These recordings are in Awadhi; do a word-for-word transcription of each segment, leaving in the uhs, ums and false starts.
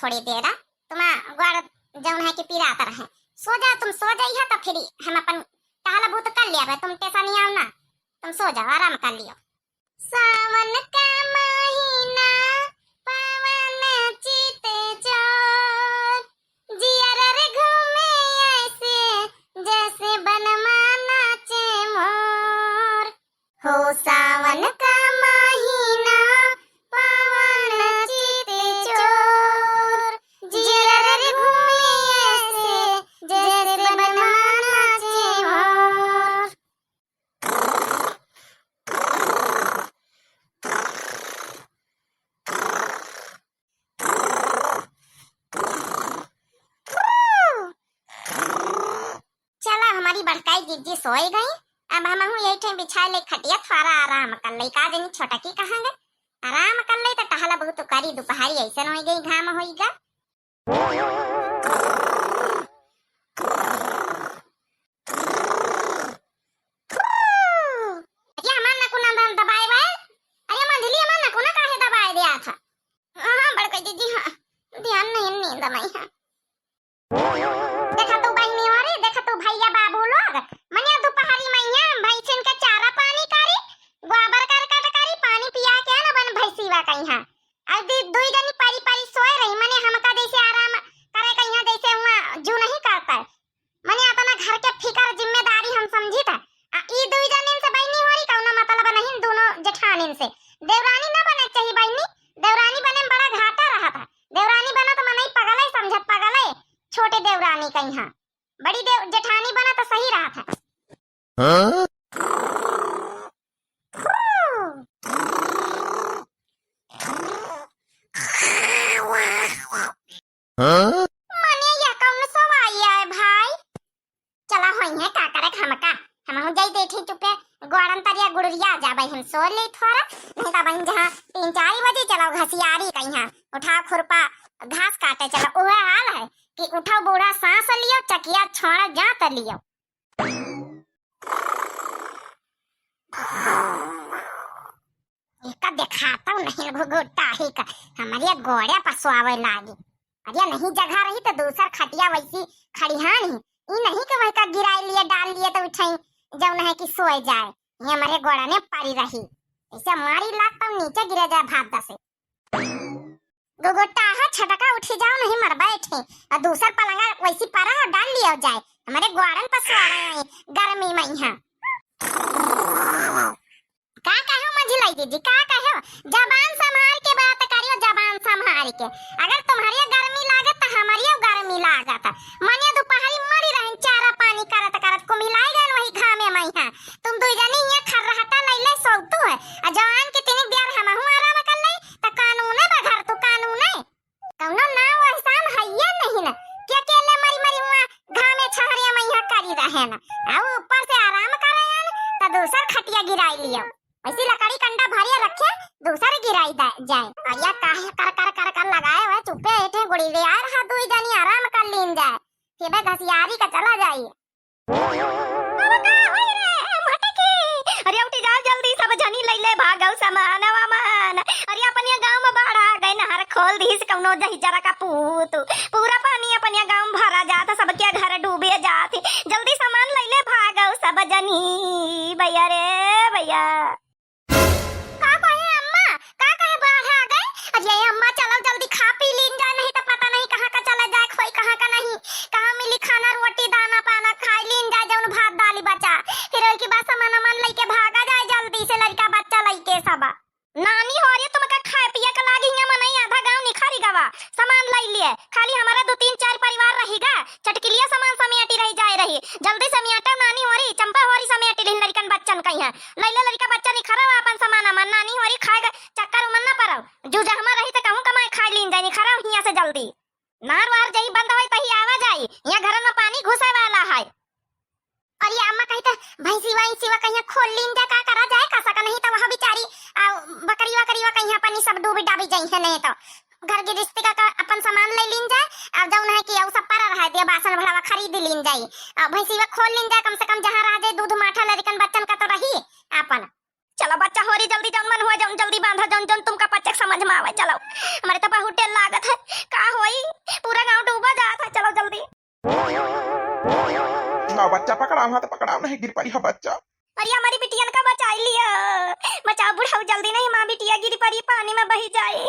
थोड़ी देर, तुम गोड़ जौन है कि पिरात रहे। सो जा, तुम सो जाइहा, तो फिर हम अपन टहल बूत कर लिया, तुम टेंशन आओ ना, तुम सो जाओ, आराम कर लियो। सावन का महीना, पवन चित चोर, जियर रे घूमे ऐसे, जैसे बनमा नाचे मोर। हो सावन का महीना, पवन चित चोर, जियर रे घूमे ऐसे, जैसे बनमा नाचे मोर। चला, हमारी बड़काई जिज्जी सोए गई, अब हमहू यही ठे बिछाए ले खटिया, थोड़ा आराम कर ले। का जनी छोटकी कहाँ गए? आराम कर ले तो टहला बहुत करी, दुपहरी ऐसन होइ गई, घाम होइगा। अरे हमार नकुना दन दबाए बे। अरे मंझली, हमार नकुना काहे दबाए दिया था? हाँ, हाँ, बड़का दीदी, हाँ। ध्यान नहीं, नींद में है। देखा तू बहिनी हो रे, देखा तू भैया बाबू लोग, मने दुपहरी में यहाँ भैंसिन के चारा पानी करी, गोबर करकट करी, पानी पिया के ना बन भैंसीवा कहीं। अब दी-, दुई जनी परी परी सोए रही, मने हमका जैसे आराम करे कहीं, जैसे हुआ जू नहीं करता है। मने अपना घर के फिकर जिम्मेदारी हम समझी था। आ ई दुई जनिन से बहिनी हो रही, कौनो मतलब नहीं, दोनों जेठानिन से। देवरानी ना बने चाहिए बहिनी, देवरानी बने में बड़ा घाटा रहा था। देवरानी बना तो मनई पगले समझत, पगले, छोटे देवरानी कहीं। बड़ी देव-, जेठानी बना तो सही रहा था। हाँ? हाँ? मने यह कौन सवाई है भाई? चला होई है का करे हमका, हमहू जाई बैठी चुपे, गोड़न तरिया गुड़रिया जाबे हम सो ले थोड़ा, नहीं तो बहिन जहाँ तीन चार बजे चलो घसियारी कहीं, उठाओ खुरपा घास काटे चलो, उहे हाल है कि उठाओ बूढ़ा सांस लियो, चकिया छोड़ा जात लियो। एका देखाता नहीं घुघुटा ही का, हमारे गोड़े पसवावे लागी। अरे नहीं जगह रही तो दूसर खटिया वैसी खड़िहान ही, ई नहीं कि वही का गिराई लिए, डाल लिए तो उठाई, जौन है कि सोए जाए, ये हमारे गोड़ा ने पड़ी रही। ऐसे मारी लाग तब नीचे गिरे जाए भात दसे। गोगोटा है छटका उठी जाओ, नहीं मर बैठे। और दूसर पलंगा वैसी परा हो, डाल लियो जाए। हमारे ग्वारन पसुआ रहे हैं गर्मी में यहाँ। का कहो मंझिलाई दीदी, का कहो? जबान संभाल के बात करियो, जबान संभाल के। अगर तुम्हारी गर्मी लागत तो हमारी गर्मी लागत। मनिया दोपहरी मरी रहन चारा पानी करत करत कुमिलाई गन वही घामे में यहाँ। तुम दुई जनी हियाँ खर्राटा लैले सौतू है, आ जवान के तिनिक बियार हमहू आराम कर लई, त कानूने बा घर तू कानूने। कौनो नाव एहसान हइये नहीं न, कि अकेले मरी मरी हुआ घामे छहरिया में यहाँ करी रहे न। आ ऊपर से आराम करे न, त दूसर खटिया गिराई लियो। ऐसी लकड़ी कंडा भरिया रखे, दूसर गिराई दा-, जाए। अरिया काहे कर कर कर कर लगाए हुए, चुप्पे ऐठे गुड़ी रे आए रहा, दुई जनी आराम कर लीन जाए। फिर बे घसियारी का चला जाई। अब का होई रे, मटकी? अरे उठी जाओ जल्दी, सब जनी लैले भागो सामान वामान। अरे अपनिया गाँव में बाढ़ आ गए, नहर खोल दीस कौनो जही जरा का पूत। पूरा पानी अपनिया गाँव में भरा जात, सबके घर डूबे जात। जल्दी सामान लैले भागो सब जनी, भैया रे भैया। का कहे अम्मा? का कहे बाढ़ आ गए? अरे अम्मा, चलो जल्दी खा पी लीन जाए, नहीं तो पता नहीं कहाँ का चला जाए, खोई कहाँ का नहीं, कहाँ मिली खाना, रोटी, दाना, पाना, खाई लीन जाए, जौन भात दाली बचा। फिर ओई के बाद सामान वामान लइके भागा जाए जल्दी से, लड़का बच्चा लइके सब। नानी हो रे, तुमका खाए पिए के लागी हियां मनई आधा गांव निखरी गवा, सामान लई लिए। खाली हमारा दो तीन चार परिवार रही गा, चटकिलिया सामान समेटी रही जाए रही। जल्दी समेटा नानी होरी, चंपा होरी समेटी लिहिन लड़िकन बच्चन कहिया। लइले लड़िका बच्चा निखरव आपन सामान अमान, नानी होरी खाए गा चक्कर उमन न परव। जू जहमा रही त कहूँ कमाए खाए लीन जाए, निखरव हियां से जल्दी। नार वार जही बंद होई तही आवा जाई, हियां घरन में पानी घुसे वाला है। अरे अम्मा कही त भैंसी वैंसी वा कहिया खोल लीन जा, का करा जाए, का सका नहीं त वह बिचारी आ, बकरी वकरी वा कहिया पानी सब डूबी डाबी जाई है, नहीं तो घर गिरस्ती का, का अपन सामान ले लीन जाए, और जौन है कि और सब परा रहा दिया, बासन भड़ावा खरीद लीन जाई, और भैंसी वा खोल लीन जाए, कम से कम जहाँ रह जाए दूध माठा लड़िकन बच्चन का तो रही आपन। चलो बच्चा होरी जल्दी जौन मन हुआ जौन जल्दी बांधा जौन जौन तुमका पच्चक समझ में आवे। चलो हमारे तो बहुत डर लागत है, का होई? तब हाथ पकड़ाओ, नहीं गिर पड़ी है बच्चा। अरे हमारी बिटियन का बचाई लिया, बचाओ बुढ़ऊ, जल्दी नहीं माँ बिटिया गिर पड़ी, पानी में बही जाई।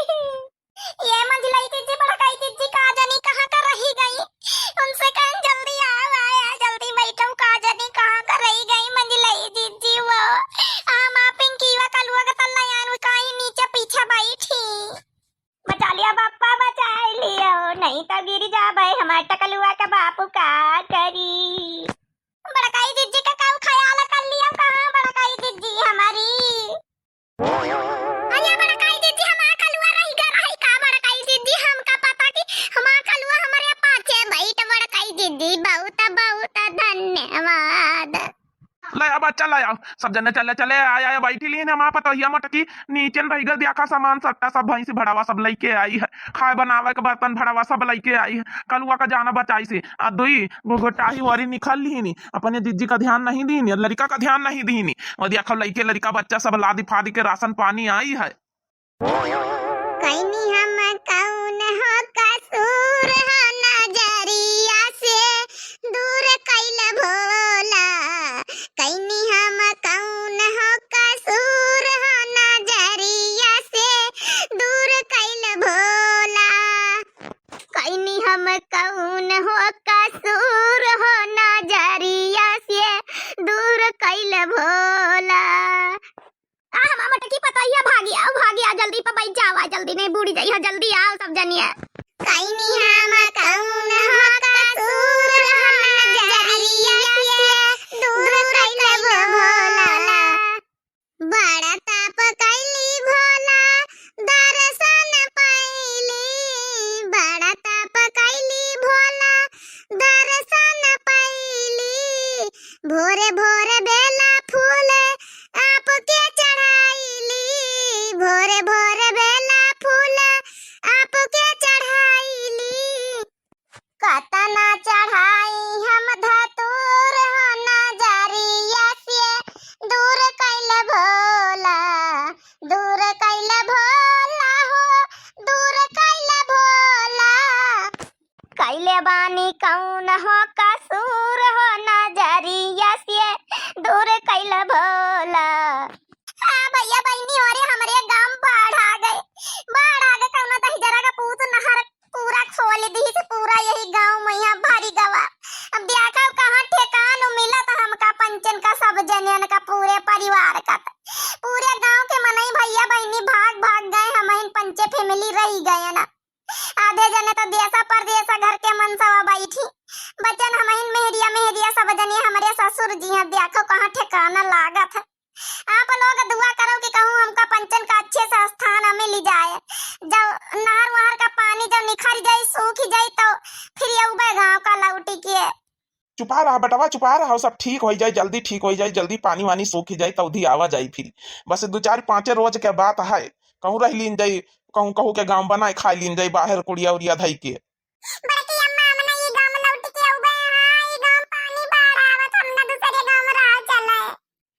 ये मंझिलाई जिज्जी, बड़काई जिज्जी का जनी कहाँ का रही गई, उनसे कहन जल्दी आओ, आया जल्दी बैठो, का जनी कहाँ का रही गई मंझिलाई जिज्जी वो। आ माँ पिंकीवा कलुआ का तल्ला यान काई नीचे पीछे बैठी। बचा लिया बापा, बचा लियो, नहीं तो गिर जाबे हमार टकलुआ का बापू का करी। बड़काई जिज्जी का काऊ ख्याल कर लिया, कहाँ बड़काई जिज्जी हमारी? अरे बड़काई जिज्जी, हमार कलुआ रही गा रही का बड़काई जिज्जी, हमका पता कि हमार कलुआ हमारे पाछे बैठ बड़काई जिज्जी, बहुत बहुत धन्यवाद। ले आ बच्चा, ले आ, सब जने चले, चले, आय, आय, बैठी लीन हमार पतोहिया मोटकी, नीचे न रहि गए, देखा सामान सट्टा सब भैंसी भड़ावा सब लइके आई है, खाए बनावे के बर्तन भड़ावा सब लइके आई है, कलुआ का जाना बचाई से, आ दुई गो गोटाही वारी निखल लीनी, अपने जिज्जी का ध्यान नहीं दीनी, लड़का का ध्यान नहीं दीनी, वो देखो लइके लड़का बच्चा सब लादी फादी के राशन पानी आई है। कैनी हम कौन हो कसूर हो नजरिया से दूर कैल भोला, कैनी हम कौन हो कसूर हो नजरिया से दूर कैल भोला, कैनी हम कौन हो कसूर हो नजरिया से दूर कैल भोला। आ, हमार मोटकी पतोहिया, भागी आओ, भागी आओ, जल्दी पे बैठ जावा, जल्दी नहीं बूड़ी जाई हो, जल्दी आओ सब जनिया। कैनी हम कौन हो कसूर हो नजरिया से दूर कैल भोला। बड़ा ताप कैली भोला, दर्शन पैली, बड़ा ताप कैली भोला, दर्शन पैली। भोरे भोरे बेला फूल आपके चढ़ाईली, भोरे भोरे बेला फूल आपके चढ़ाईली। कतना चढ़ाई हम धतूर हो नजरिया से दूर कैल भोला, दूर कैल भोला हो, दूर कैल भोला। कैले बानी कौन हो कसूर हो नजरिया से दूर कैल भोला। हाँ भैया बहिनी हो रे, हमरे गाँव बाढ़ आ गए, बाढ़ आ गए, कौनो दही जरा का पूत नहर पूरा खोल दी से पूरा यही गाँव में यहाँ भरी गवा। अब देखा कहाँ ठेकान मिलत हमका पंचन का, सब जनियन का, पूरे परिवार का। पूरे गाँव के मनई भैया बहिनी भाग भाग गए, हमहिन पंचे family रही गए ना। आधे जने तो देशा परदेशा घर के मनसवा बैठी बचन, हमहिन मेहरिया मेहरिया सब जने हमरे ससुर जी हैं। देखो कहाँ ठिकाना लागत है। आप लोग दुआ करो कि कहूँ हमका पंचन का अच्छे से स्थान मिल जाए, जब नहर वहर का पानी जब निखर जाई, सूख जाई, तो फिर ये उबे गाँव का लौटी के। चुपा रहा बेटवा, चुपा रहा, सब ठीक होइ जाई, जल्दी ठीक होइ जाई, जल्दी पानी वानी सूख जाई, तौधी आवा जाई फिर। बस दो चार पाँचे रोज के बात है, कहूँ रह लीन जाई, कहूँ कहूँ के गाँव बनाए खाए लीन जाई, बाहर कुड़िया उड़िया धई के। बड़की अम्मा, हम ना ई गाँव लौट के अउबे, हाँ, ई गाँव पानी बाढ़ आवत, हम ना दूसरे गाँव रह चले।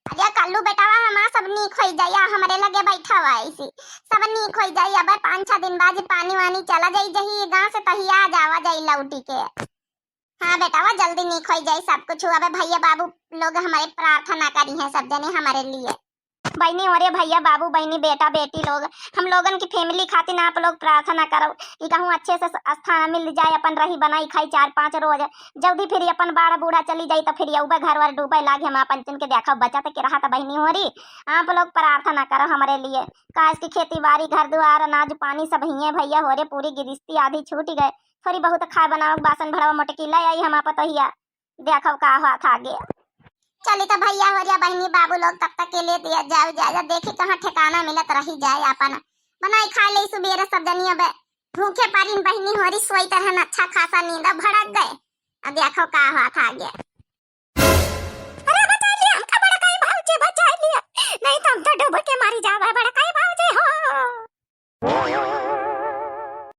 अरे कल्लू बेटवा, हमार सब नीक होई जाई, आ हमरे लगे बैठा हुआ ऐसी, सब नीक होई जाई। अब पाँच छह दिन बाद पानी वानी चला जाई, जही ई गाँव से तहिया आ जावा जाई लौटी के। हाँ बेटवा, जल्दी नीक होई जाई सब कुछ। अबे भैया बाबू लोग हमारे प्रार्थना करी हैं सब जने हमारे लिए। बहिनी, अरे भैया बाबू, बहिनी, बेटा बेटी लोग, हम लोगन की family खातिर आप लोग प्रार्थना करो कि कहूँ अच्छे से स्थान मिल जाए, अपन रही बनाई खाई चार पाँच रोज, जल्दी फिर अपन बाढ़ बूढ़ा चली जाई तो फिर यउबे घर वर डूबे लागे। हम आपन चुन के देखो बचत के रहा तो बहिनी हो रही, आप लोग प्रार्थना करो हमरे लिए, काहे कि खेती बाड़ी घर दुआर अनाज पानी सब हिये भैया हो रे, पूरी गिरस्ती आधी छूट गए, थोड़ी बहुत खाए बनावे के बासन भड़वा मोटकी ले आई हम पतोहिया। देखब का होत आगे। चली तो भैया हो जा बहिनी बाबू लोग, तब तक के लिए दिया जाओ इजाजत, देखी कहाँ ठिकाना मिलत रही जाए, अपन बनाई खाए ले सुबेरे सब जनी। अब भूखे पारिन बहिनी हो रही सोई तरहन अच्छा खासा नींद भड़क गए। अब देखो का होत आगे।